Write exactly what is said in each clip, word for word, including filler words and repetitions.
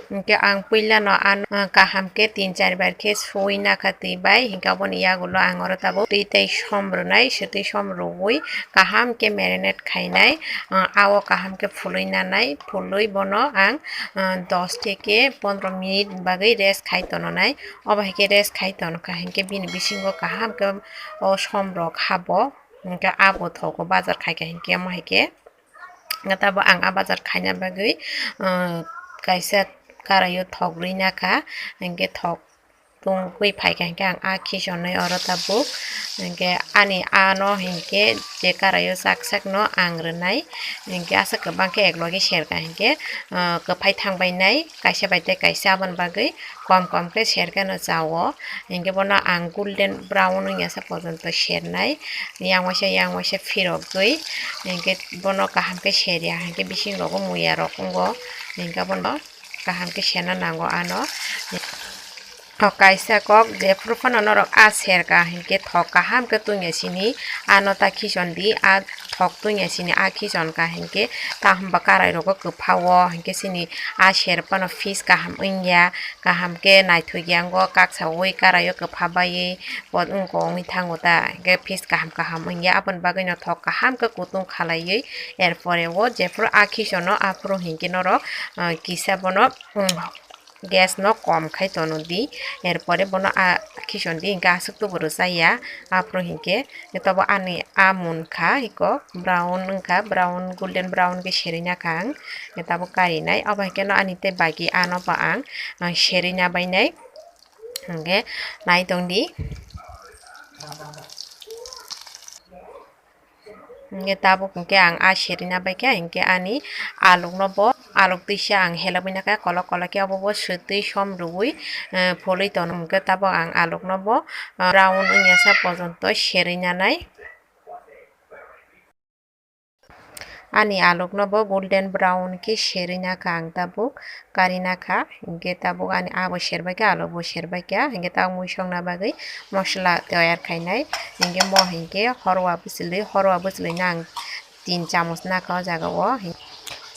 Hinkhe ang puilano ano, ah, kaham khe tin char bar khe suwi nakha twi bai, hinkhe aboni yagulo ang oro tabuk twi tei som rwnai, se twi som rwui kaham khe marinate khainai, ah, ao kaham khe phului nanai, phului bono ang, ah, dos theke pondro minute bagwi rest khai tononai. Obo hai khe rest khai tonkha hinkhe bini bisingo kaham khe o som rok habo, hinkhe abo thogo bazar khaikha hinkhe omo hai khe. Tabo ang a bazar khaina bagwi, ah, kaisa karaio thok rwi nakha, hinkhe thok tungwi phaikha hinkhe ang a khichonwi oro tabuk, hinkhe ani ano hinkhe je karaio sak sakno ang rwnai, hinkhe aswk kwbang khe eklogi serkha hinkhe, ah, kwphai thangbainai kaisa bai tei kaisa aboni bagwi kom kom khe serkhe no chao. Hinkhe bono ang golden brown wngya sa pojonto sernai, yang waisa yang waisa phirogwi, hinkhe bono kaham khe serya, hinkhe bising rogo muya rok wngo, hinkhe bono kaham khe serna nango ano. O kaisa kok jephuru phano norok a serka hinkhe thok kaham khe tungya sini ano ta khichon di, a thok tungya sini a khichon ka hinkhe, ta hwnba karai rogo kwpha o hinkhe sini a ser phano piece kaham wngya, kaham khe naithok ya wngo, kaksaui karaio kwpha baiwi pot wngko wngwi thango ta, hinkhe piece kaham kaham wngya, aboni bagwino thok kaham khe kutung khalaiwi, er pore o jephuru a khichono aphuru hinkhe norok, ah, kisa bono, um, gas no kom khai tono di, er pore bono a khichon di, hinkhe aswk tubu rwchaya, aphuru hinkhe. Tabuk ani a munkha eko brown wngkha, brown, golden brown khe serwi nakha ang. Tabuk karinai, obo hai kheno ani tei bagi ano bo ang, ah, serwi nabainai. Hinkhe nai tongdi. Hinkhe tabuk hinkhe ang a serina baikha, hinkhe ani alukno bo, aluk twisa ang helogwi nakha, kolok kolok khe obo bo swtwi som rwui, eh, phulwi tono. Hinkhe tabuk ang alukno bo, eh, brown wngya sa pojonto serwi nanai. Ani alukno bo golden brown khe serwi nakha ang tabuk, kari nakha, hinkhe tabuk ani abo serbaikha, alukbo serbaikha, hinkhe tabuk mui songna bagwi mosla toyar khainai, hinkhe mo hinkhe horwa bwchwlwi, horwa bwchwlwino ang tin chamos nakha o jaga o.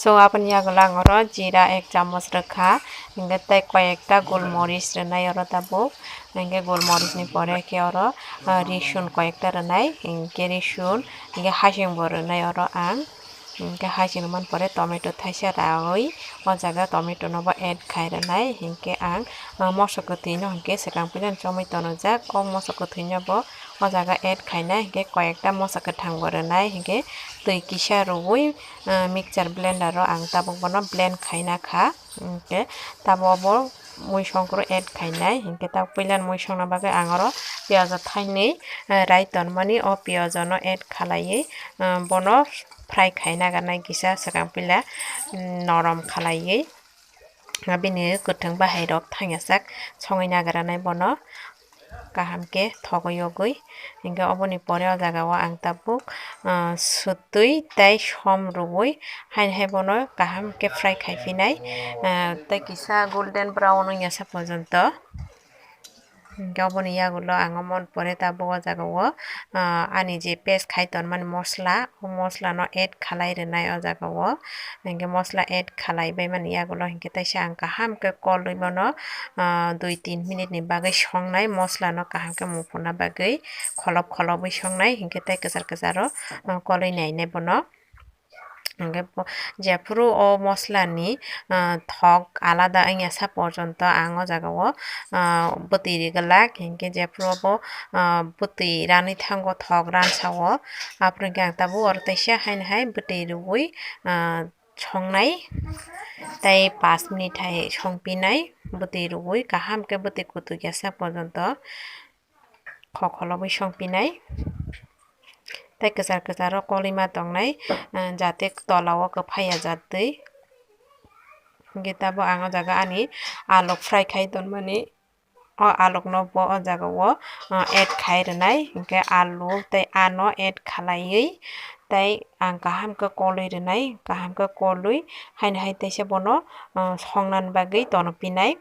So, aboni yagulo ang oro jira ek chamos rwkha, hinkhe tei koi ekta golmoris rwnai oro tabuk, hinkhe golmorisni pore khe oro, ah, risun koi ekta rwnai, hinkhe risun, hinkhe hasing bo rwnai oro ang. Hinkhe hasing rwmani pore tomato thaisa raui o jaga tomato no bo add khai rwnai, hinkhe ang, ah, moso kwthwi no hinkhe swkang puila chomwi tonojak, o moso kwthwi no bo o jaga add khainai, hinkhe koi ekta moso kwthang bo rwnai, hinkhe twi kisa rwui, ah, mixture blender o ang tabuk bono blend khaina kha. Hinkhe tabuk bo mui songkru add khainai, hinkhe tabuk puila mui songna bagwi ang oro piyajo thainwi, eh, rai tonmani, o piyajo no add khalaiwi, eh, bono fry khai nagarnai kisa swkang puila, mm, norom khalaiwi, bini kwthwng bahai rok thangya sak songwi nagarnai bono. Kaham khe thogwi yogwi, hinkhe oboni pore o jaga o ang tabuk, ah, swtwi tei som rwui haini hai bono kaham khe fry khai phinai, ah, tei kisa golden brown wngya sa pojonto. Hinkhe oboni yagulo ang omo pore tabuk o jaga o, ah, ani je paste khai tonmani mosla, o mosla no add khalai rwnai o jaga o. Hinkhe mosla add khalai bai mani yagulo hinkhe teisa ang kaham khe kolwi bono, ah, dui tin minute ni bagwi songnai mosla no kaham khe muphuna bagwi kholop kholobwi songnai hinkhe tei kwchar kwcharo, ah, kolwi nainai bono. Hinkhe bo, jephuru o mosla ni, ah, thok alada wngya sa porjonto ang o jaga o, ah, bwtwi rigwlak hinkhe jephuru obo, ah, bwtwi ranwi thango thok ransa o, aphuru hinkhe ang tabuk oro teisa haini hai bwtwi rwui, ah, songnai tei pash minute hai songpinai, bwtwi rwui kaham khe bwtwi kutukya sa porjonto khokholobwi songpinai tei kwchar kwcharo kolima tongnai, ah, jate tola o kwphaiya jatwi. Hinkhe tabuk ang o jaga ani aluk fry khai tonmani. O alukno bo o jaga o, ah, add khai rwnai, hinkhe alu tei ano add khalaiwi, tei ang kaham khe kolwi rwnai, kaham khe kolwi haino hai teisa bono, ah, songnani bagwi tono pinai,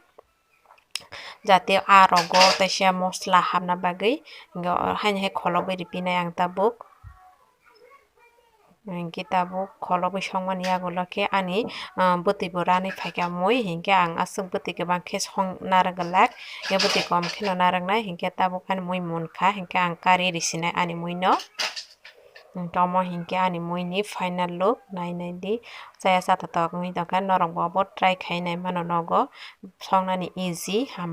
jate a rogo teisa mosla hapna bagwi, hinkhe haino hai kholobwi ripinai ang tabuk. Hinkhe tabuk kholobwi songmani yagulo khe ani, ah, bwtwi bo ranwi phaikha mui, hinkhe ang aswk bwtwi kwbang khe song narwk glak, hinkhe bwtwi kom kheno narwknai, hinkhe tabuk ani mui munkha, hinkhe ang kari risinai ani muino. Hinkhe omo hinkhe ani muini final look nai nai di, chaya chathotok wngwi tongkha, norokbo abo try khai nai mano nogo, songnani easy ham.